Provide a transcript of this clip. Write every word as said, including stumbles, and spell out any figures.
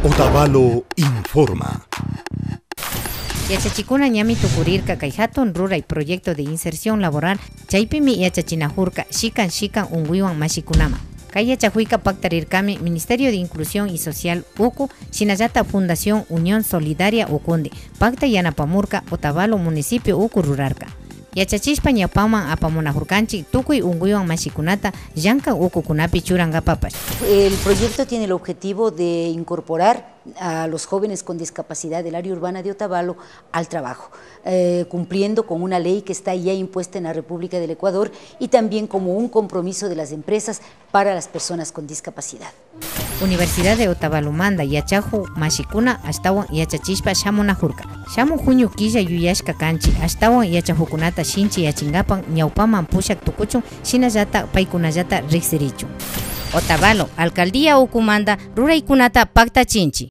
Otavalo informa. Yachachikuna ñami tukurirka kay hatun ruray proyecto de inserción laboral, chaypimi yachachinajurka shikan shikan unkuywan mashikunaman. Kay yachajuyka paktarirkami Ministerio de Inclusión y Social uku, shinallata Fundación Unión Solidaria ukundi pakta yanapamurka Otavalo municipio uku rurarka. Yachachishpa ñawpaman apamunajurkanchik tukuy unkuywan mashikunata llankan ukukunapi churankapapash. El proyecto tiene el objetivo de incorporar a los jóvenes con discapacidad del área urbana de Otavalo al trabajo, eh, cumpliendo con una ley que está ya impuesta en la República del Ecuador y también como un compromiso de las empresas para las personas con discapacidad. Universidad de Otavalomanta yachaju mashikuna ashtawan yachachishpa shamunajurka. Shamun junio killa yuyashka kanchik ashtawan yachajukunata shinchiyachinkapak ñawpaman pushak tukuchun, shinallata paykunallata riksirichun. Otavalo alcaldía ukumanta ruraykunata paktachinchik.